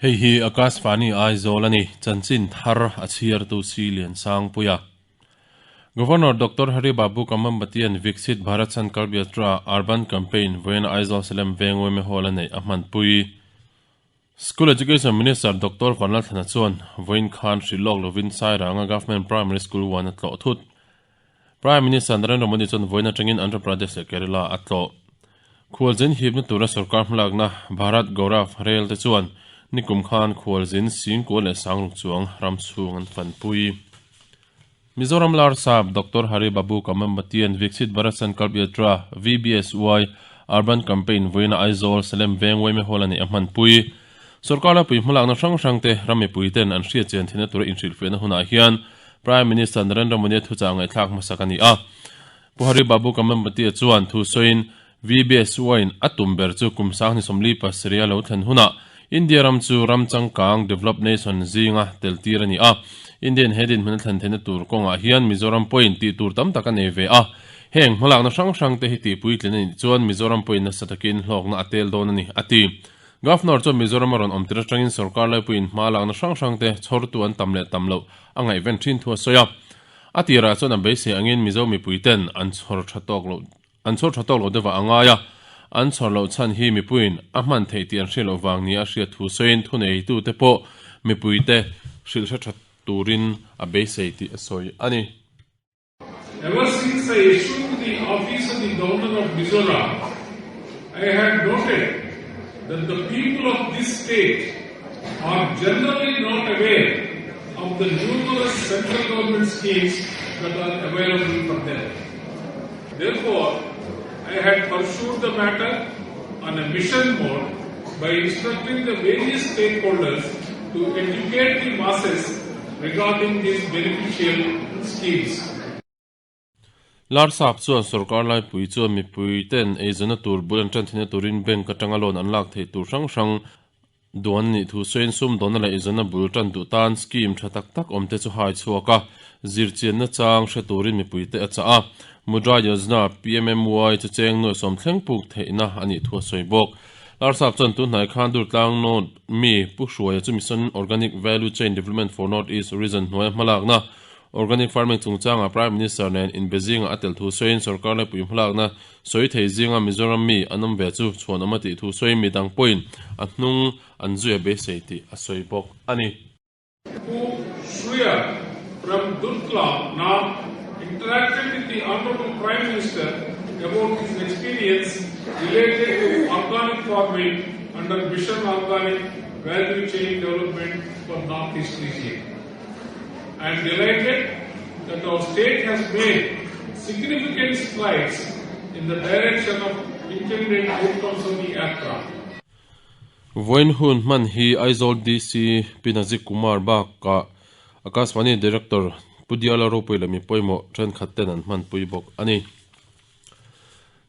Hei hi Akashvani Aizawl a ni, chanchin thar a chhiartu Si Liansangpuia. Governor Doctor Hari Babu Kambhampatian Viksit Bharat Sankalp Yatra Urban Campaign vawiin Aizawl Salem Veng Weme Hall a neih a hmanpui. School Education Minister Doctor Vanlalthlana chuan vawiin khan hrilh lawk lovin Sairanga Government Primary School 1 a tlawh thut. Prime Minister Narendra Modi chuan vawiin atangin Andhra Pradesh leh Kerala a tlawh. Khualzin hipna tura sorkar hmalakna Bharat Gaurav Rail te chuan nikum khan khualzin Singkua leh Sangruk chuang ram chhung an fanpui. Mizoram Larsap Doctor Hari Babu Kamambatian Viksit Bharat Sankalp Yatra, VBSY, Urban Campaign vawiina Aizawl, Salem Veng Weme Hall a neih a hmanpui. Sorkar laipui hmalakna hrang hrangte ram mipuiten an hriatchian theihna tura inhrilhfiahna hunah hian Prime Minister Narendra Modi-a thuchah ngaihthlak hmasak a ni a. Pu Hari Babu Kamambatia chuan thu sawiin VBSY-in a tum ber chu kum 2027 a lo thlen hunah India ram chu ram changkang, developed nation, zinga tel tir a ni a. Indian he dinhmun a thlen theihna tur kawngah hian Mizoram pawhin tih tur tam tak a nei ve a. Heng hmalakna hrang hrangte hi tihpuitlin a nih chuan Mizoram pawhin nasa takin hlawkna a tel dawn a ni, a ti. Governor chuan Mizoram a rawn awm tir atangin sorkar laipuiin hma lakna hrang hrangte chhawrtu an tam leh tam loh a ngaihven thin thu a sawi a. A tirah chuan a beisei angin Mizo mipuiten an chhawr tha tawk loh An chhawr tha tawk lo deuhah a ngai a, an chhawr loh chhan hi mipuiin a hman theih tih an hriat loh vang nia a hriat thu sawiin thuneitute pawh mipuite hrilh hre tha turin a beisei tih a sawi a ni. Ever since I assumed the office of the Governor of Mizoram, I had noted that the people of this state are generally not aware of the numerous central government schemes that are available for them. Therefore, I had pursued the matter on a mission mode by instructing the various stakeholders to educate the masses regarding these beneficial schemes. Larsap chuan sorkar laipui chuan mipui ten eizawnna tur bul an tan theihna turin bank atanga loan an lak theih tur hrang hrang Duan a nih thu sawiin sumdawnna leh eizawnna bul tan duh tan scheme tha tak tak awmte chu hai chhuak a, zirchianna chang hre turin mipuite a chah a. Mudra Yojana, PMMY, chu cheng nuai sawm thleng puk theihna a nih thu a sawi bawk. Larsap chuan tun hnai khan Durtlang North mi Pu Hruaia chu Mission Organic Value Chain Development for North East Region hnuaia hmalakna Organic Farming chungchangah Prime Minister nen inbe zingah a tel thu sawiin sorkar laipui hmalakna Sawi thei zinga Mizoram mi an awm ve chu chhuanawm a tih thu sawiin mi dang pawhin a hnung an zui a beisei tih a sawi bawk a ni. Pu Shriya from Durtlang North interacted with the Honourable Prime Minister about his experience related to organic farming under Mission Organic Value Chain Development for North East Region. I am delighted that our state has made significant strides in the direction of intended outcomes of the yatra. Vawiin hun hman hi Aizawl DC Pi Nazik Kumar bakah Akashvani Director Pu Diala Ropui leh mi pawimawh thenkhat ten an hmanpui bawk a ni.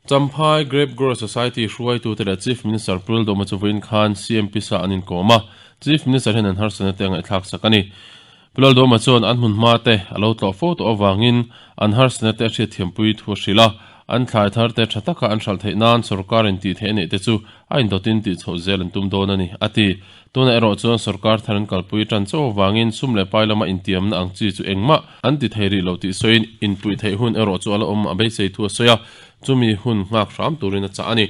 Champhai Grape Grower Society hruaitute leh Chief Minister Pu Lalduhma chu vawiin khan CMP sa an inkawm a, Chief Minister hian an harsatna te a ngaihthlak sak a ni. Pu Lalduhma chuan an hmun hma te a lo tlawh fo tawh avangin an harsatna te a hriatthiampui thu a hrilh a, an thlai thar te tha taka an hralh theih nan sorkarin tih theih a neih te chu a indawtin tih chhoh zel an tum dawn a ni, a ti. Tunah erawh chuan sorkar thar an kalpui tan chauh avangin sum leh pai lama intiamna ang chi chu engmah an ti thei rih lo tih sawiin inpuih theih hun erawh chu a la awm a beisei thu a sawi a, chumi hun nghak hram turin a chah a ni.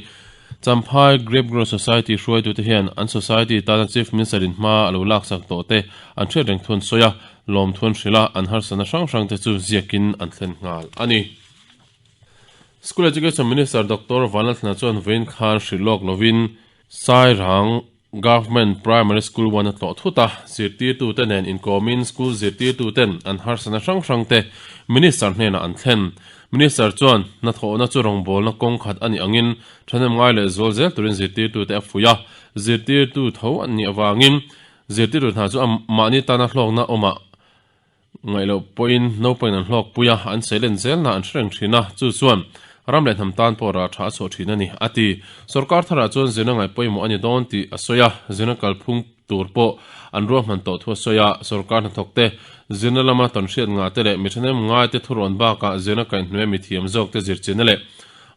Champhai Grape Grower Society hruaitute hian an society tana Chief Minister in hma a lo laksak tawh te an hriat reng thu an sawi a, lawmthu an hrilh a, an harsatna hrang hrang te chu ziakin an thlen nghal a ni. School Education Minister Doctor Vanlalthlana chuan vawiin khan hrilh lawk lovin Sairang Government Primary School 1 a tlawh thut a, zirtirtute nen inkawmin school zirtirtuten an harsatna hrang hrangte Minister hnenah an thlen. Minister chuan hnathawhna chu rawngbawlna kawng khat a nih angin thahnem ngai leh zual zel turin zirtirtute a fuih a, zirtirtu tho an nih avangin zirtirtu hna chu mahni tana hlawkna awmah Ngaih loh pawhin naupangin an hlawkpui a, an seilen zelna an hre reng thin a, chu chuan ram leh hnam tan pawh rah tha a chhuah thin a ni, a ti. Sorkar tharah chuan zirna ngaih pawimawh a ni dawn tih a sawi a, zirna kalphung tur pawh an ruahman tawh thu a sawi a, sorkar hnathawkte zirna lama tawnhriat ngahte leh mi thahnem ngaite thurawn bakah zirna kaihhnuaia mithiam zawkte zirchilna leh.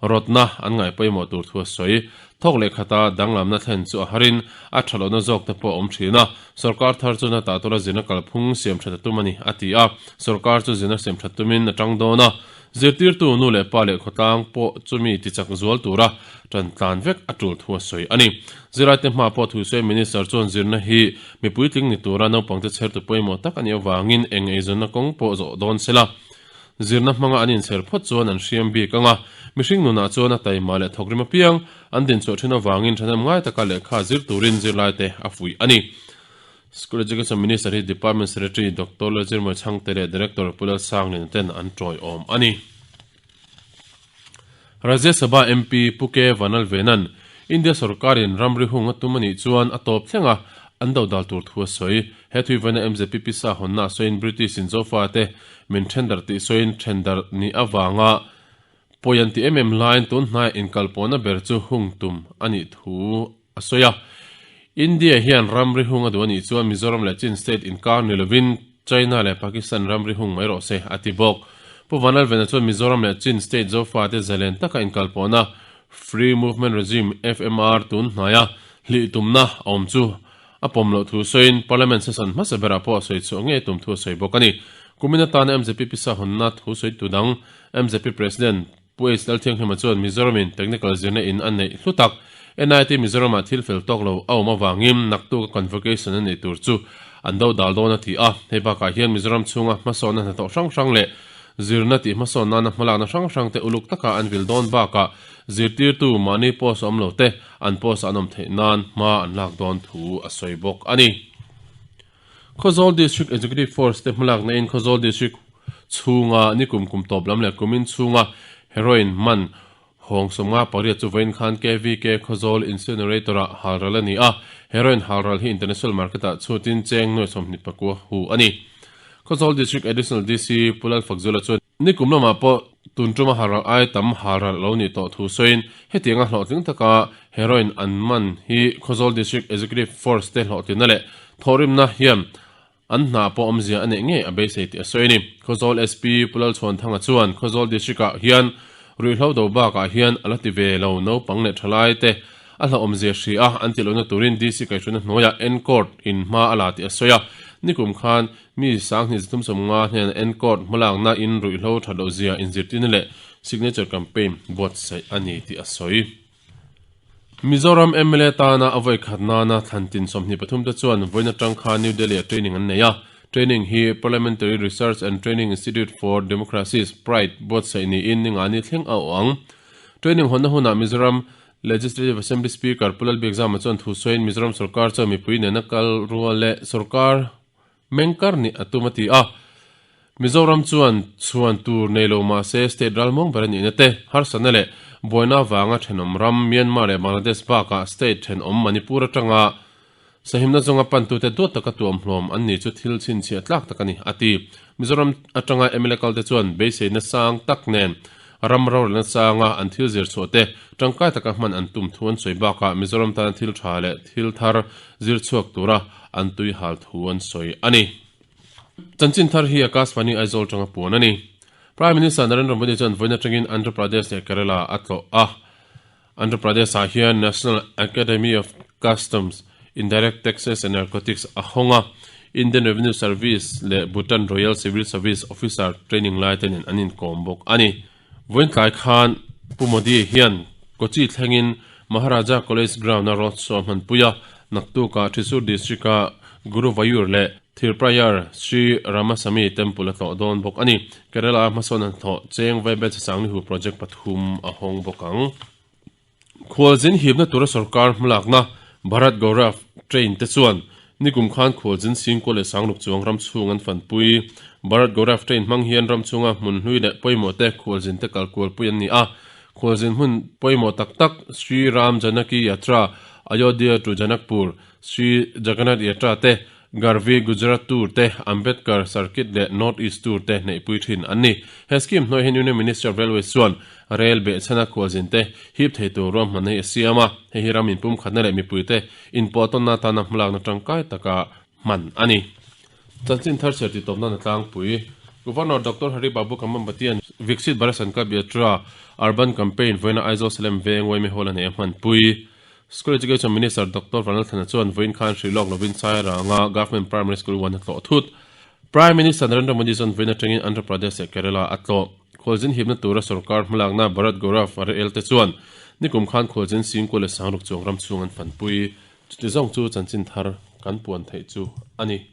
Rawtna an ngaih pawimawh tur thu a sawi. Thawk leh khata danglamna thlen chu a harin a tha lohna zawk te pawh a awm thin a, sorkar thar chuan a tah tura zirna kalphung siam that a tum a ni, a ti a. Sorkar chu zirna siam that tumin a tang dawn a, zirtirtu nu leh pa leh khawtlang pawh chumi tichak zual tura tan tlan vek a tul thu a sawi a ni. Zirlaite hma pawh thusawi Minister chuan zirna hi mi puitling ni tura naupangte chhertu pawimawh tak a nih avangin eng eizawnna kawng pawh zawh dawn se la. Zirna hmanga an inchher phawt chuan an hriam bik ang a, mihring nunah chuan a taima leh thawkrim apiang an dinchhuah thin avangin thahnem ngai taka lehkha zir turin zirlaite a fuih a ni. School Education Minister hi Department Secretary Doctor Lalzirmawii Chhangte leh Director Pu Lalsanglina ten an tawiawm a ni. Rajya Sabha MP Pu K Vanlalvena'n India sorkarin ramri hung a tum a nih chuan a tawp thleng a, an do dal tur thu a sawi. He thuivaina MZP pisa hawnna a sawiin British in Zofa te min thendar tih sawiin thendar nih avanga pawi an ti em em laiin tun hnaiah inkalpawhna ber chu hung tum a nih thu a sawi a. India hian ramri hung a duh a nih chuan Mizoram leh Chin state inkar ni lovin China leh Pakistan ramri hung mai rawh se, a ti bawk. Pu Vanlalvena chuan Mizoram leh Chin state Zofate zalen taka inkalpawhna Free Movement Regime, FMR, tun hnaia hlih tumna a awm chu a pawm loh thu sawiin Parliament session hmasa berah pawh a sawi chhuah ngei tum thu a sawi bawk a ni. Kumin atana mzp pisa hawnna thu sawitu dang mzp President Pu H. Lalthianghlima chuan Mizoramin technical zirna in a neih hlu tak. NIT Mizoramah thil fel tawk lo a awm avangin naktuk a convocation a neih tur chu an do dal dawn a ti a. Hei bakah hian Mizoram chhunga hmasawnna hnathawh hrang hrang leh zirna tih hmasawn nana hmalakna hrang hrang te uluk taka an vil dawn bakah zirtirtu mahni post awm lo te an post an awm theih nan hma an lak dawn thu a sawi bawk a ni. Khawzawl District Executive Force te hmalakna in Khawzawl District chhunga nikum kum tawp lam leh kumin chhunga heroin man hawng 58 chu vawiin khan KVK Khawzawl Incinerator ah halral a ni a, heroin halral hi international market ah chhutin cheng nuai 29 hu a ni. Khawzawl District Additional DC Pu Lalfakzula chuan nikum lamah pawh tun tuma halral ai tam halral a lo nih tawh thu sawiin hetianga hlawhtling taka heroin an man hi Khawzawl District Executive Force te hlawhtlinna leh thawhrimna hian An hna pawh awmzia a neih ngei a beisei tih a sawi a ni. Khawzawl SP Pu Lalchhuanthanga chuan Khawzawl District-ah hian ruihhlo do bakah hian a la ti ve lo naupang leh thalai te a hlauhawmzia hria a, an tih lohna turin DC kaihhruaina hnuaiah N-Court in hma a la tih a sawi a. Nikum khan mi 2350 hnena N-Court hmalakna in ruihhlo that lohzia inzirtirna leh signature campaign buatsaih a ni tih a sawi. Mizoram mla tana a vawi khat nana thlan tin 23 te chuan vawiin atang khan New Delhi ah training an nei a. Training hi Parliamentary Research and Training Institute for Democracy's, PRIDE, buatsaih niin ningani thleng a awh ang. Training hawnna hunah Mizoram Legislative Assembly Speaker Pu Lalbiakzama chuan thu sawiin Mizoram sorkar chuan mipui nena kal rual leh sorkar Mengkar nih a tum a ti a. Mizoram chuan chhuan tur nei lo mah se state ralmuang ber a nihna te, harsatna leh buaina avanga thenawm ram Myanmar leh Bangladesh bakah state thenawm Manipur atanga sahimna zawnga pantute duat taka tuamhlawm an ni chu thil chhinchhiah tlak tak a ni, a ti. Mizoram atanga mla kalte chuan beiseina sang tak nen ram rorelna sanga an thil zir chhuah te tangkai taka hman an tum thu an sawi bakah Mizoram tana thil tha leh thil thar zir chhuak tura an tui hal thu an sawi a ni. Chanchin thar hi Akashvani Aizawl tanga puan a ni. Prime Minister Narendra Modi chuan vawiin atangin Andhra Pradesh leh Kerala a tlawh a. Andhra Pradesh-ah hian National Academy of Customs, Indirect Taxes and Narcotics a hawng a, Indian Revenue Service leh Bhutan Royal Civil Service officer training lai te nen an inkawm bawk a ni. Vawiin tlai khan Pu Modi hian Kochi thlengin Maharaja College Ground-a road show a hmanpui a, naktukah Thrissur District-a Guruvayur leh Thirprayar Sri Ramasamy Temple a tlawh dawn bawk a ni. Kerala-a hmasawn hnathawh cheng Vaibel Chasangnihu Project pathum a hawng bawk ang. Khualzin hipna tura sorkar hmalakna Bharat Gaurav Train te chuan nikum khan khualzin Singkua leh Sangruk chuang ram chhung an fanpui. Bharat Gaurav Train hmang hian ram chhunga hmun hlui leh pawimawh te khualzin te kal kualpui an ni a. Khualzin hmun pawimawh tak tak Sri Ram Janaki Yatra, Ayodhya to Janakpur, Sri Jagannath Yatra te, Garvi Gujarat Tour te, Ambedkar Circuit leh North East Tour te neihpui thin an ni. He scheme hnuai hian Union Ministry of Railways chuan rel behchhana khualzin te hip thei tur ruahmanna hi a siam a, hei hi ram inpumkhatna leh mipuite inpawhtawnna atana hmalakna tangkai taka hman a ni. Chanchin thar chhiar titawp nan a tlangpui. Governor Doctor Hari Babu Kambhampatian Viksit Bharat Sankalp Yatra Urban Campaign vawiina Aizawl Salem veng Yma Hall a nei a hmanpui. School Education Minister Doctor Vanlalthana chuan vawiin khan hrih lawk lovin Sairanga Government Primary School 1 a tlawh thut. Prime Minister Narendra Modi chuan vawiin atangin Andhra Pradesh leh Kerala a tlawh. Khualzin hipna tura sorkar hmalakna Bharat Gaurav a rel te chuan nikum khan khualzin Singkua leh Sangruk chuang ram chhung an fanpui. Chuti zawng chu chanchin thar kan puan theih chu a ni.